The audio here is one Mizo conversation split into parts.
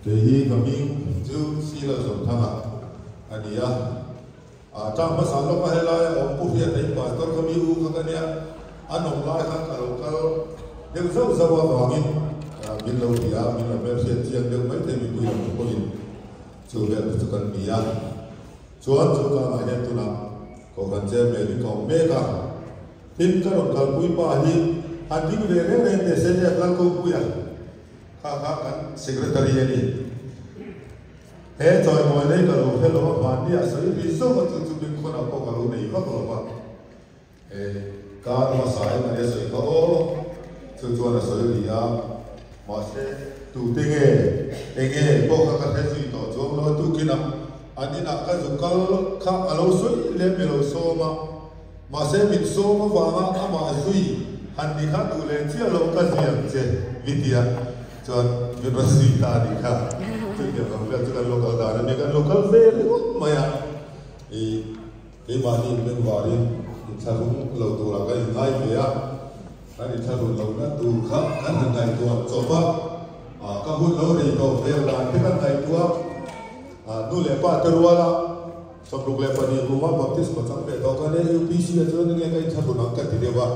Kei hi ka hming chu Silo Zawmthanga a ni a. A tang hmasa lawk a helai a awm Pu Hriata hi Pastor ka mi u kha ka nia, an awm lai khan ka lo kal deuh zauh zauh avangin min lo ti a, min lo hmelhriat chiang deuh mai thei mipui lam te pawhin chu vel te chu kan ni a. Chuan chu tlangah hian tunah Kohhran Chairman in ka awm mek a, tin ka rawn kalpui pa hi han ding ve reng reng teh se nia Lalkopuia kha kha kan Secretary a ni. He chawimawi nei ka lo hre lo a, mahni a sawi ri zawk a chu chu bengkhawnah pawh ka lo nei vak lo va. He kar hmasa in a sawi kha aw, chu chuan a sawi ri a, mahse tute nge, enge pawh kha ka hre zui tawh chuang lo a, tukinah an inah ka zu kal kha a lo sawi lem i lo sawm a, mahse min sawm avanga amah zui han ni kha duh leh chiah lo ka ziak che mi tia. Chuan min rawn zui ta a nih kha. Chutiang ang vel chu kan lo kal dan a ni. Kan lo kal ve ringawt mai a. I keimahni inbengvarin inthlahrung lo turah kan inngai ve a. Kan inthlahrun lohna tur kha kan han ngaihtuah chawp a. Ka hun lo rei tawh vel dan te kan ngaihtuah. Nu leh pa te ruala 62 kuma baptisma chang ve tawh khan e UPC ah chuan enge ka inthlahrun ang ka ti deuh a.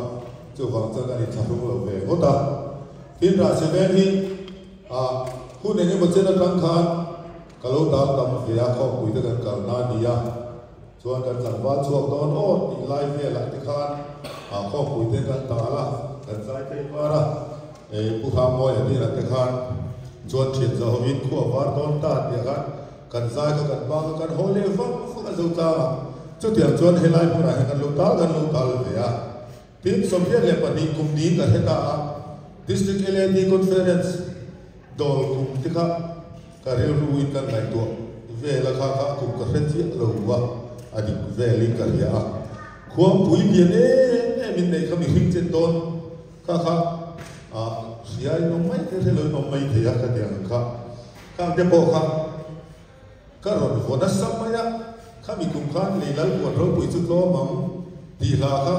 Chuvang chuan kan inthlahrung lo ve ngawt a. Tin, Rahsi veng hi ah hun eng emaw chen atang khan ka lo dal tam ve a, khawmpui te kan kal na a ni a, chuan kan tlangval chhuak dawn aw tih lai velah te khan ah khawmpui te kan tal a, kan zai phei var a, eh Pu Hangmawia hnenah te khan chuan thian zahovin khua var dawn ta tih ah khan kan zai kha kan bang a, kan haw leh vang vang a Zotlang ah. Chutiang chuan helai hmunah hian kan lo tal kan lo tal ve a. Tin, 22 kum niin ka hre ta a, District LAD Conference dawl kum te kha ka rilruin kan ngaihtuah vel a, kha kha kum ka hre chiah lo a, a dik velin ka hria a. Khuangpui lian em em in neih kha mihring chen dawn kha kha hria in awm mai thei, hre lo in awm mai thei a, khatiang ang kha. Khang te pawh kha. Ka rawn vaw nasa mai a, khami kum khan lei lal buan ropui chu tlawm ang tih hla kha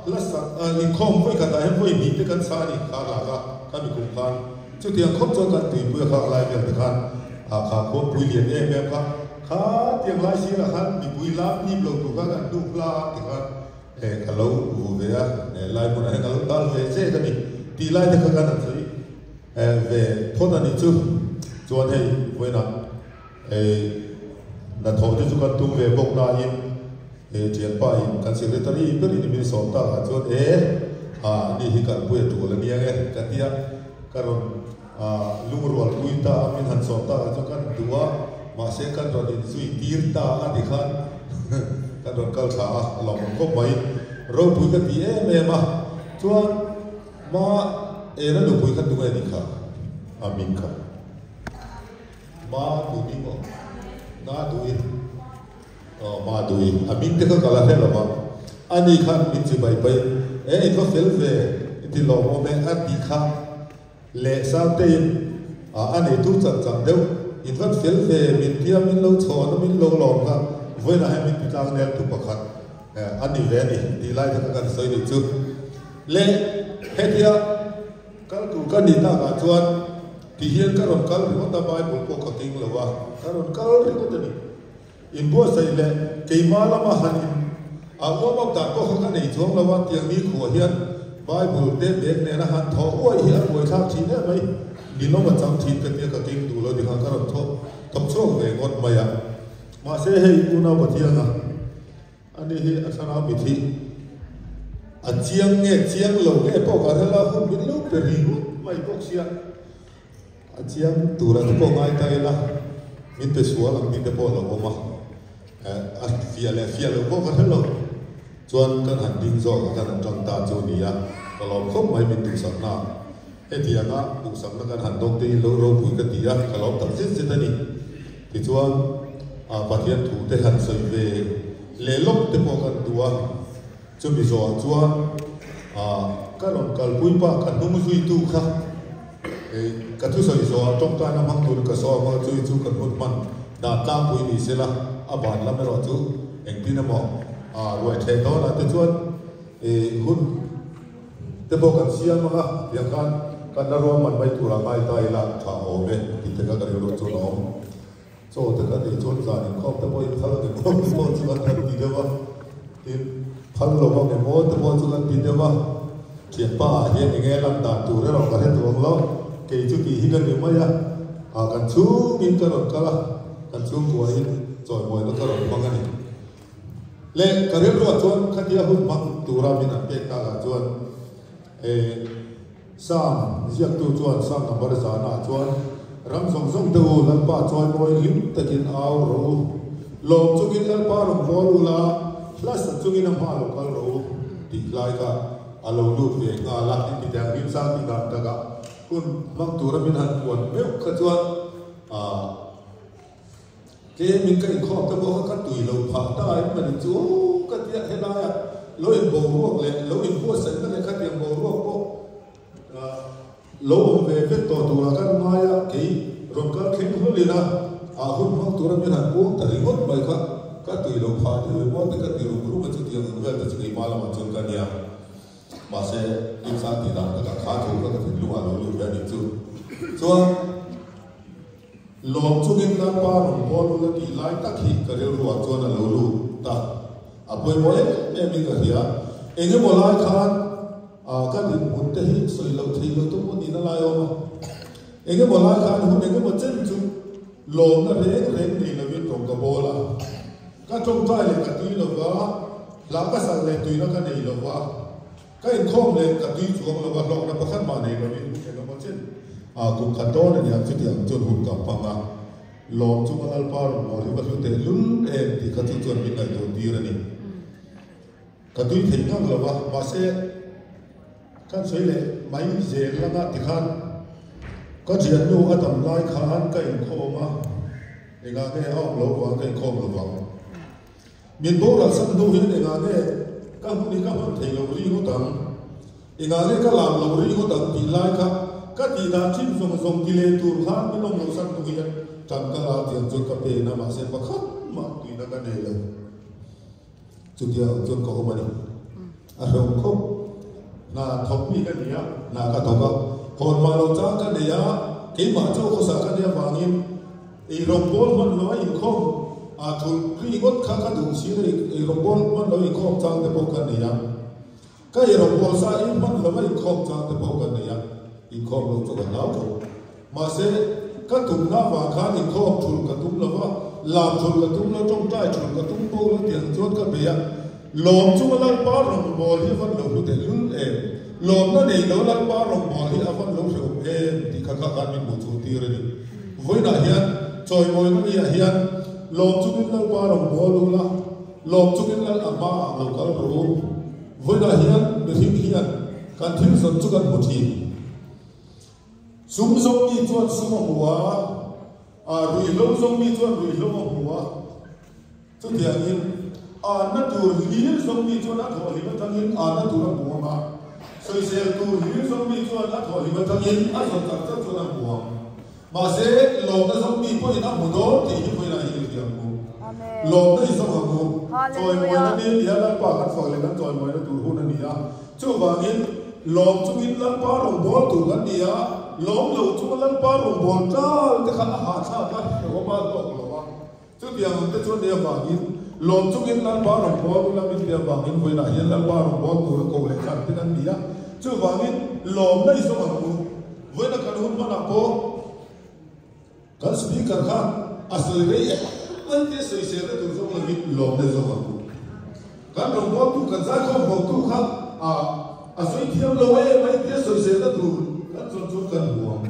hla sak inkhawm vawi khatah hian vawi hnih te kan sa a ni kha hla kha khami kum khan chutiang khawp chuan kan tuipui a khak lai vel te khan kha khuangpui lian em em kha kha tiang lai sirah khan mipui lam hnip lo tur kha kan hnuk hla a ti khan ka lo vu ve a lai hmunah hian ka lo tal ve zet a ni tih lai te kha kan han sawi. Ve phawt a nih chu. Chuan hei vawiinah hnathawh te chu kan tum ve bawk nain thianpa in kan secretary berin min sawm tak ah chuan e a ni hi kalpui a tul a nia nge ka tia ka rawn lungrual pui ta a min han sawm tak ah chuan kan duh a mahse kan rawn inzui tir ta a ti khan kan rawn kal thla a lawmawm khawp mai ropui ka ti em em a chuan Ma ena nupui kha tunge ni kha? A min kha. Ma duni maw? Na dui. Aw ma dui. A min te kha ka la hre lo va. Ani khan min chi bai bai e i va fel ve i ti lawmawm e a ti kha leh Sangtein a a neitu chak chak deuh in va fel ve min tia min lo chhawn a min lo lawm kha vawiinah hian min ti tlang nel tu pakhat a ni ve a ni tih lai te kha kan sawi nih chu. Le hetia kal tur ka nih takah chuan ti hian ka rawn kal ringawt a, Bible pawh ka keng lo a, ka rawn kal ringawt a ni. Inbuatsaih leh keimah lama han in a uam up dan pawh kha ka nei chuang lo a, tiang ni khuah hian Bible te bag nena han thawh uaih hi a buaithlak thin em mai, ninawm a chang thin ka tia ka keng duh lo tikhan ka rawn thawh thawk chhuak ve ngawt mai a. Mahse hei unau Pathianga. Ani hi a thlarau mithi a chiang nge chiang lo nge pawh ka hre la, hun min lo pe ringawt mai bawk sia, a chiang tur ang te pawh ngai ta ila, min pe sual ang tih te pawh a lo awm a, a fiah leh fiah lo pawh ka hre lo, chuan kan han ding zawk a kan han tang ta chu a ni a, ka lawm khawp mai min duhsakna, hetianga duhsakna kan han dawk te hi lo ropui ka ti a, ka lawm tak zet zet a ni. Tichuan, Pathian thute han sawi ve leh lawk te pawh kan duh a, chumi zawhah chuan ka rawn kalpui pa ka hnung zuitu kha ka thusawi zawhah tawngtaina hmang turin ka sawi a, chui chu kan hun hman dan tlangpui ni sela, a ban lam erawh chu engtin emaw ruai theh dawnah te chuan hun te pawh kan siam ang a, tiang khan kan la ruahman mai turah ngai ta ila tha awm e ti. te kha ka rilru chuan a awm. Chaw te kan ei chuan zan inkhawm te pawh in phal ang emaw te pawh chu kan han ti deuh a, tin phal lo ang emaw te pawh chu kan ti deuh a, thianpa ah hian enge lan dan tur erawh ka hre duh ang lo, kei chu tih hi ka ni mai a, ah kan chhungin ka rawn kal a, kan chhungkuahin chawimawina ka rawn hmang a ni. Le ka rilruah chuan khatia hun hmang tura min an pek takah chuan eh. Psalm ziaktu chuan Psalm number zanah chuan, Ram zawng zawng te u, Lalpa chawimawi hlim takin au rawh u. Lawm chungin Lalpa rawn vawl u la, hla sa chungin a hma lo kal rawh u, tih lai kha a lo lut ve nghal a. Heti tiang hlim sang tih dan takah hun hmang tura min han puan meuh kha chuan ah Tlemin ka inkhawm te pawh kha ka tui lo phah ta em a ni chu ka tia helaiah lo in boruak leh lo in buatsaihna leh khatiang boruak pawh lo awm ve vek tawh turah kan ngai a, kei rawn kal thleng hlawlin a ah hun hmang tura min han puang ta ringawt mai kha ka tui lo phah deuh em aw te ka ti rum rum a chutiang ang vel te chu keimah lamah chuan ka nia. Mahse Imsang tih dan takah kha thu kha ka thinlungah lo lut ve a nih chu. Chuan. Lawm chungin Lalpa rawn bawl ula tih lai tak hi ka rilruah chuan a lo lut ta. A pawimawh em em in ka hria. Eng emaw lai khan ka dinhmun te hi sawi loh theih loh te pawh nihna lai a awm a. Eng emaw lai khan hun eng emaw chen chu lawmna reng reng nei lovin rawn ka bawl a. Ka tawngtai leh ka tui lova, hla ka sal leh tuina ka nei lova. Ka inkhawm leh ka tui chuang lo a, hlawkna pakhat mah nei lovin hun eng emaw chin kum khat dawn a niang chutiang chuan hun ka hmang a, lawm chunga Lalpa rawn mawl hi va hlu teh lul em tih kha chu chuan min ngaihtuah tir a ni. Ka tui thei ngang lo a, mahse kan sawi leh mai zel langa tikhan ka thiannu a dam lai khan ka inkhawm a, engah nge a awm lo vang ka inkhawm lo vang. Min boral sak hnu hian engah nge ka hun hi ka hman thei lo ri ngawt ang, engah nge ka lam lo ri ngawt ang tih lai kha ka tih dan thin zawng zawng ti leh tur khan min awm lo sak hnu hian tan ka la tiang chuan ka pen a, mahse pakhat mah tuina ka nei lo. Chutiang ang chuan ka awm a ni. A hlawm khawp. Hna thawk mi ka ni a, hna ka thawk a, hawn mah lo chang ka nei a, keimah chauh khawsa ka nia vangin Eirawngbawl hman lo a inkhawm a thul ri ngawt kha ka duh si a, eirawngbawl hman lo inkhawm chang te pawh ka nei a, ka eirawngbawl sa ei hman lo a inkhawm chang te pawh ka nei a, inkhawm lo chu ka hlau khawp. Mahse, ka tumna avang khan inkhawm thul ka tum lo va, lam thul ka tum lo, tawngtai thul ka tum bawk lo tiang chuan ka bei a, lawm chunga Lalpa rawngbâwl hi a van lo hlu teh lul em? Lawmna nei lo Lalpa rawngbâwl hi a van lo hrehawm em? tih kha kha khan min hmuh chhuah tir a ni. Vawiinah hian chawimawina niah hian lawm chungin Lalpa rawn bawl u la, lawm chungin Lal a hmaah lo kal rawh u. Vawiinah hian mihring hian kan thil zawn chu kan hmu thin. Sum zawng mi chuan sum a hmu a, ruihhlo zawng mi chuan ruihhlo a hmu a. Chutiangin, anna tur hlir zawng mi chuan a thawh hlim atangin anna tur a hmu ang a, sawisel tur hlir zawng mi chuan a thawh hlim atangin a zawn chak chak chuan a hmu ang. Mahse, lawmna zawng mi pawhin a hmu dawn tih hi vawiinah hi i hria ang u. Lawmna i zawng ang u. Chawimawina ni nia Lalpa kan fak leh kan chawimawina tur hun a ni a. Chuvangin, lawm chungin Lalpa rawngbâwl tur kan ni a, lawm lo chunga Lalpa rawngbâwl ṭal te kha a hahthlak a, hrehawm a hlawk lo a. Chutiang ang te chuan nei avangin lawm chungin Lalpa rawn bawl ula min ti avangin vawiinah hian Lalpa rawn bawl tura ko leh thlan te kan ni a. Chuvangin lawmna i zawng ang u. Vawiina kan hun hmanah pawh kan Speaker khan a sawi rei em mai te sawiselna tur zawng lovin lawmna i zawng ang u. Kan rawn bawltu kan zaikhawm hotu kha a sawi thiam lo em mai te sawiselna tur kan zawn chuan kan hmu ang.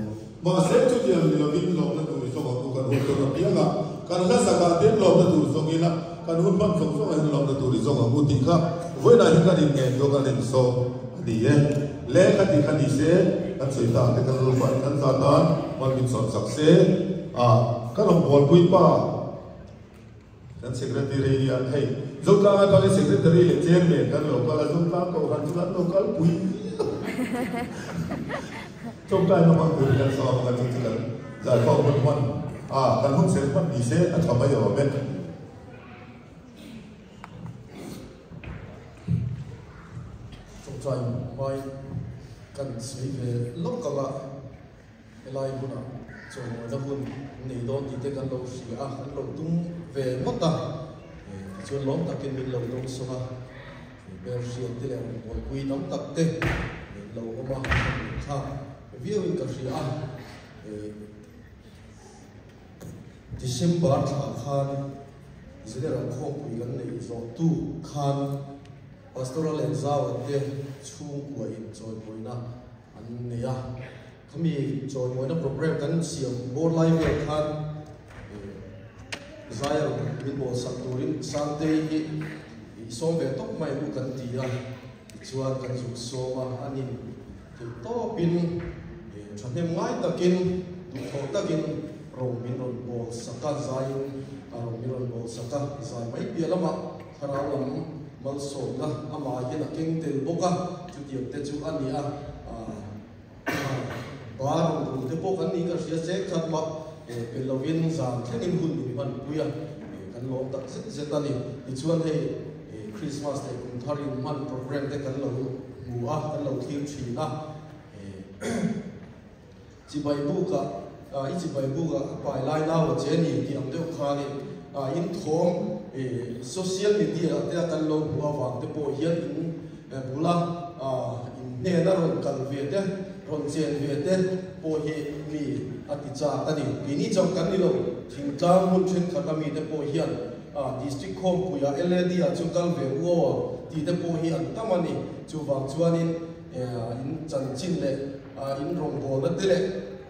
Mahse, chutiang ni lovin lawmna tur i zawng ang u, kan hun tawn apiang a, kan hla sakah te lawmna tur zawng ila, kan hun hman zawng zawngah hian lawmna tur i zawng ang u tih kha vawiinah hi kan inngen zawk a lemsawm a ni e. Le kha ti kha ni se, kan sawi ta ang te kan lalpa in kan zat a, mal min sawm sak se, a ka rawngbawlpui pa. Kan secretary hian hei Zotlang atangin secretary leh chairman kan lo kal a, Zotlang kohhran chu kan lo kal pui tawngtai na hmang turin kan sawi ang a, chu chu kan zaikhawm hun hman a, kan hun ser hman ni se a tha mai awm e. Tawngtai mai kan sawi ve lawk ang a, helai hunah. Chawimawina hun an nei dawn tih te kan lo hria a, kan lo tum ve ngawt a, tichuan lawm takin min lo dawngsawng a, hmelhriat te leh rawngbawlpui tam tak te min lo awm a, ka hmuh thlak viauin ka hria a. December thla khan General Khawmpui kan neih zawh tu khan Pastoral Enzaua te chhungkua in chawimawina an nei a. Khami chawimawina program kan siam bawr lai vel khan Zaia rawn min bawl sak turin Sangtei hi i sawm ve tawp mai u kan ti a, tichuan kan zuk sawm a, a nin theih tawpin thahnem ngai takin duhthawh takin rawn min rawn bawl sak a, Zaiin a rawn min rawn bawl sak a, zai mai piah lamah thlarau lam malsawmna amah hian a keng tel bawk a, chutiang te chu a ni a. Bar rawn rul te pawh kan nih ka hria che khat mah pe lovin zan thlengin hun min hman pui a, kan lawm tak zet zet a ni. Tichuan hei Christmas leh kum thar in hman program te kan lo hmu a, kan lo thlir thin a. Chibai buk ah i chibai buk ah ka pai lai nau a che ni tih ang deuh khanin in thawm social media ah te a kan lo hmuh avang te pawh hian in Bula in hnena rawn kal ve te, rawn chen ve te pawh hi mi a ti chak a ni. Keini chauh kan ni lo, thingtlang hmun thenkhat a mi te pawh hian District khawmpuiah LAD ah chu kal ve u aw tih te pawh hi an tam a ni. Chuvang chuanin in chanchin leh in rawngbawlna te leh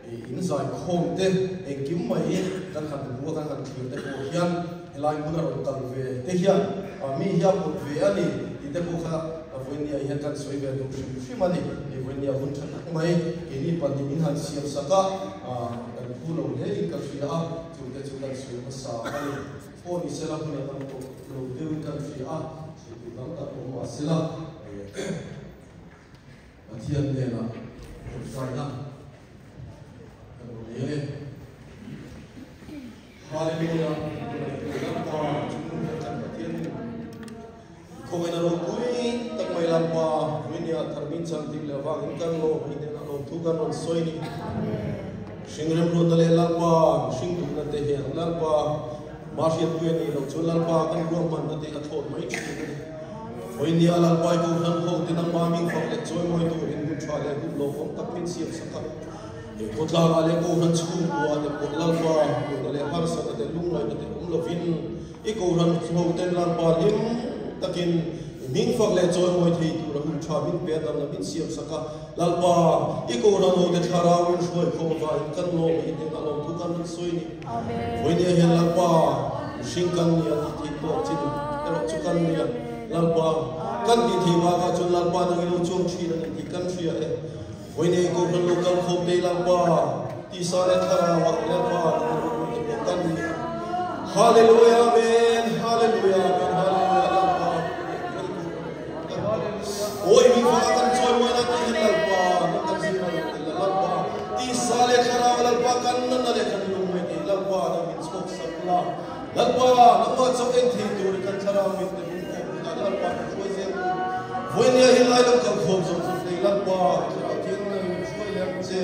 in zaikhawm te engkim mai hi kan han hmu a, kan han thlir te pawh hian helai hmuna rawn kal ve te hian mi hi a pawt ve a ni tih te pawh kha vawinia hian kan sawi ve duh hrim hrim a ni. Hei vawinia hun tha tak mai keini pahnih min han siam sak a, kan phu lo hle in ka hria a, chung te chu kan sawi hmasa a ni. Pawh ni sela hmun a tam tawh lo deuhin kan hria a, sawi tur tam tak awm mahsela Pathian hnenah rawtfaina kan rawn nei ang e. Hallelujah! Lalpa chungnung hian kan Pathian in khawngaihna ropui tak mai Lalpa Vuinia thar min chan tir leh avangin kan lawm i hnenah lawmthu kan rawn sawi ni. Hring remruatna leh Lalpa hring duhna te hian Lalpa mahriatpui a nih loh chuan Lalpa kan ruahmanna te a thlawt mai thin a ni. Vawinia Lalpai Kohhran ho te nangmah ming fak leh chawimawi turin hun tha leh hun lawmawm tak min siam sak a. He khawtlangah leh Kohhran chhungkua te pawh Lalpa hmuhna leh harsatna te lungngaihna te awm lovin i Kohhran ho ten Lalpa hlim takin i hming fak leh chawimawi thei tura hun tha min pe damna min siam sak a. Lalpa, i Kohhran ho te thlarau in hruai khawm avangin kan lawm a, i hnenah lawmthu kan rawn sawi ni. Vawinia hian Lalpa, mihring kan ni a tih theih tawk chin erawh chu kan ni a. Lalpa, kan tih theih bakah chuan Lalpa nang i lo chuang thin a ni tih kan hria e. Vawinia i Kohhran lo kal khawm te Lalpa, tisa leh thlarauah Lalpa nang i rawn te pawh kan ni a. Hallelujah Amen, Hallelujah Amen, Hallelujah Lalpa. Awi mi fa kan chawimawi na te hian Lalpa na kan zir a lo tel a Lalpa tisa leh thlarau Lalpa kan nana leh kan lung mai te Lalpa na min chhawk sak la Lalpa nangmah chauh en thei tur kan thlarau min te hung khawm hunah Lalpa kan hruai zel tur vawinia hi lai lo kal khawm zawng zawng thei Lalpa thlarau thiang na min hruai leh ang che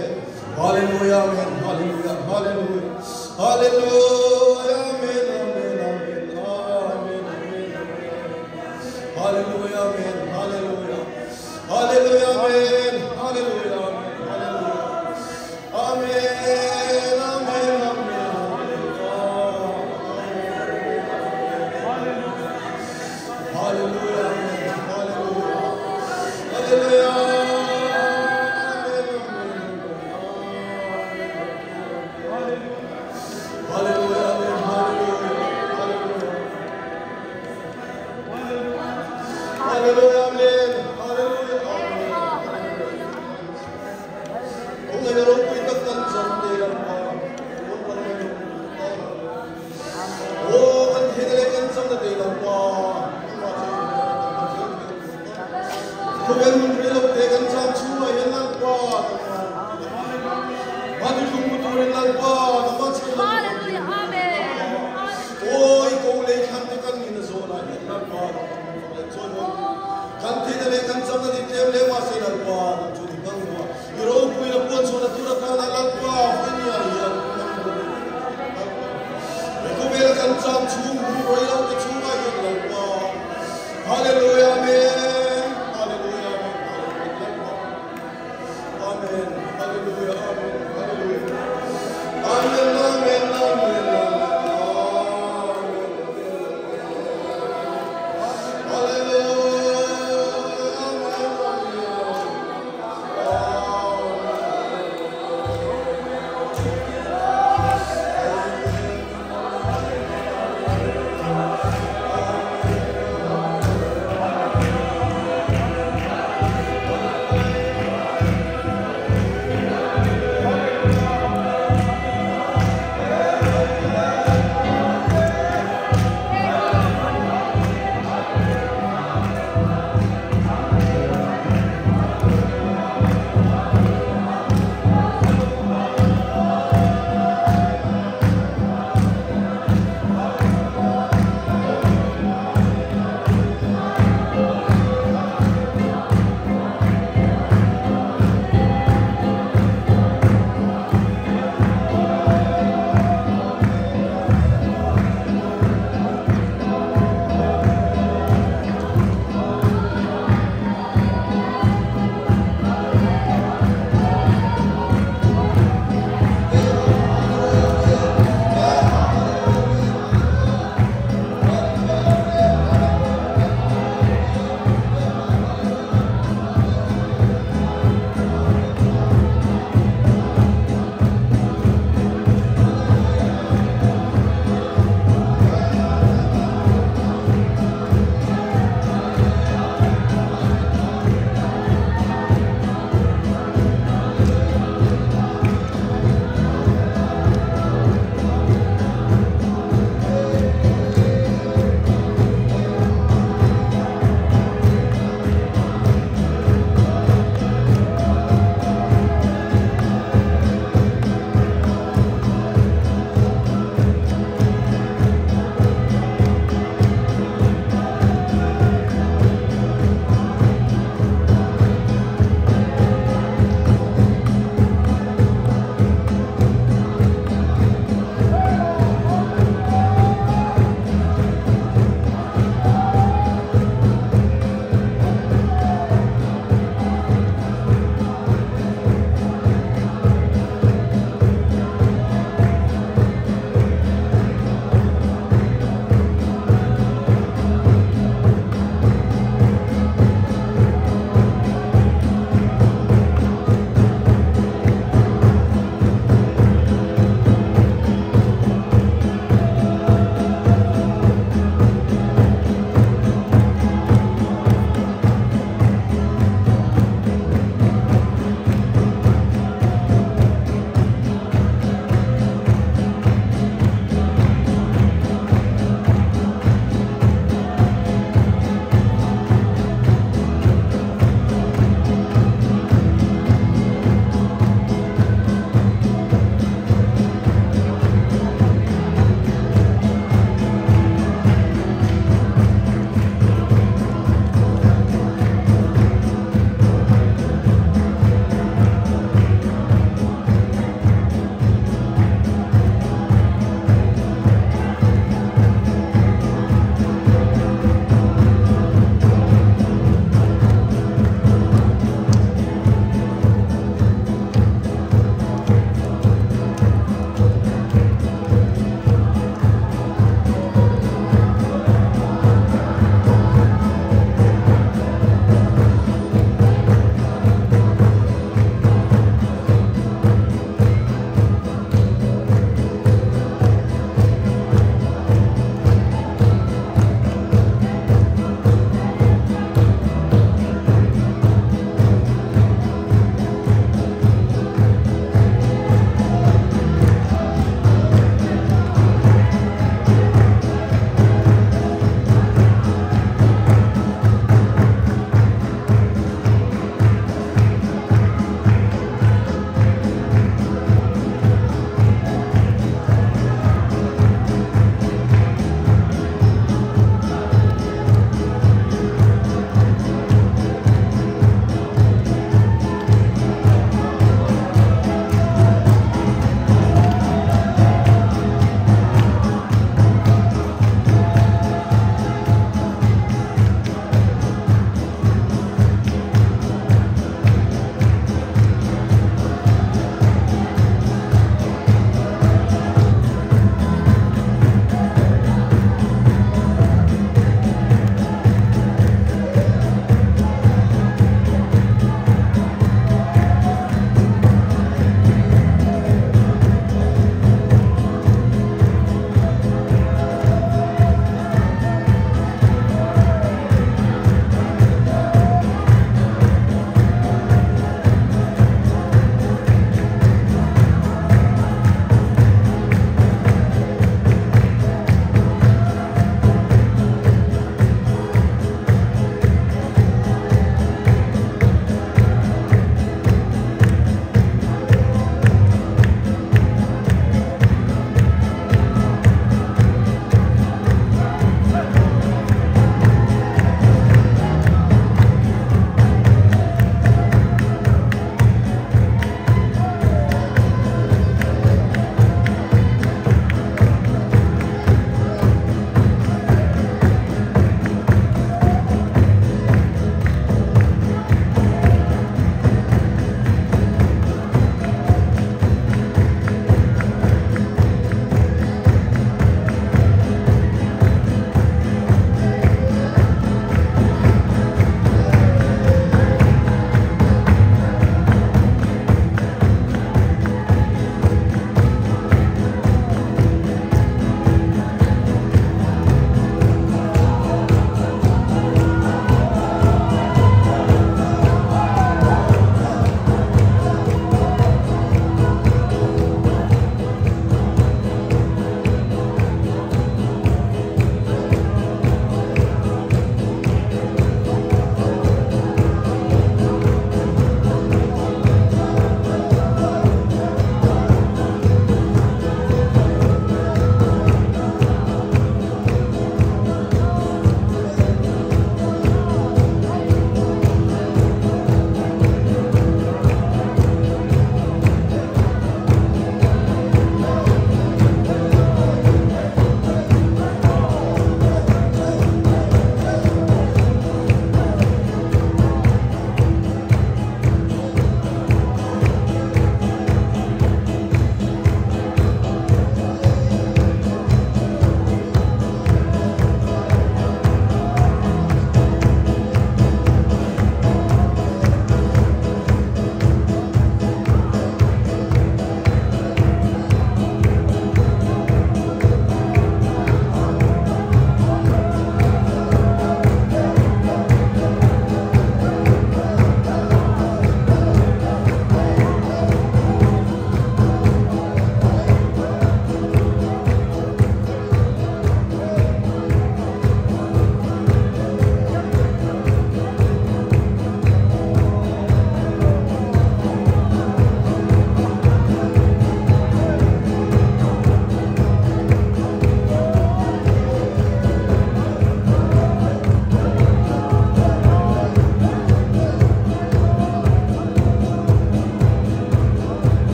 Hallelujah Amen Hallelujah Hallelujah Hallelujah Amen Amen Amen Amen Amen Amen Hallelujah Amen Hallelujah Hallelujah Amen Hallelujah Amen Hallelujah Amen Amen Amen Amen Hallelujah Amen Hallelujah Hallelujah Amen Amen Hallelujah Amen. dam chhung hun rei lo te chhungah hian Lalpa. Hallelujah Amen Hallelujah Amen Hallelujah Lalpa Amen Hallelujah Amen Hallelujah Amen Amen Amen Amen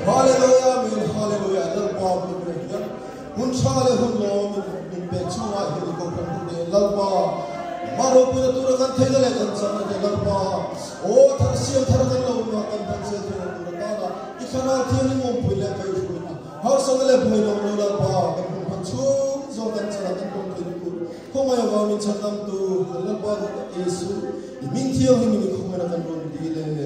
Hallelujah Amen Hallelujah Lalpa min reng hian hun tha leh hun lawm in min pek chungah hian i kohhran hun leh Lalpa Amah ropuina tura kan theihna leh kan chakna te Lalpa aw thar siam thar kan lo awm a kan thar siam theihna tur atana i thlarau thianghlim awmpui leh kaihhruaina harsatna leh buai lo lo Lalpa kan hun hman chhung zawng kan chana kan pawm theihna tur khawngaih avang min chhandamtu kan Lalpa duh tak Jesu i hming thianghlim in i khawngaihna kan rawn dil e.